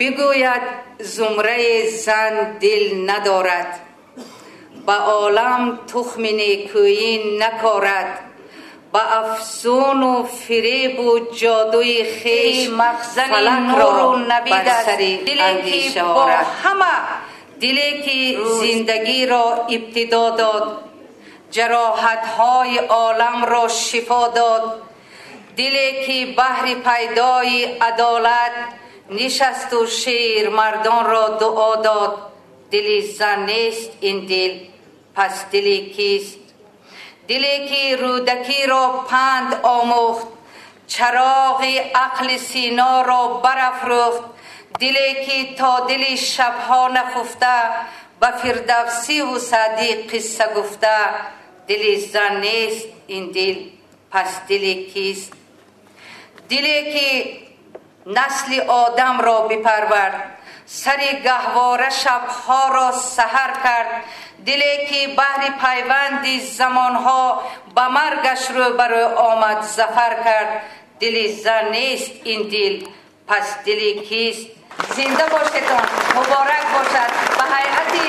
Бигӯяд зумраи зан дил надорад, ба олам тухми некӯӣ накорад, ба афсуну фиребу ҷодуи хеш махзани фалакро нуру бар навид аст. Сари Диле ки андеша бо орад. Ҳама Диле ки рӯз зиндагиро ибтидо дод, ҷароҳатҳои оламро шифо дод, диле ки баҳри пайдои адолат нишасту шермардонро дуо дод. Дили зан нест ин дил, пас дили кист? Диле ки Рӯдакиро панд омӯхт, чароғи ақли Синоро барафрӯхт, диле ки то дили шабҳо нахуфта, ба Фирдавсиву Саъдӣ қисса гуфта. Дили зан нест ин дил, пас дили кист? Диле ки насли одамро бипарвард, сари гаҳвора шабҳоро саҳар кард, диле ки баҳри пайванди замонҳо ба маргаш рӯбарӯ омад, зафар кард. Дили зан нест ин дил, пас дили кист? Зинда бошедон, муборак бошад ба ҳайати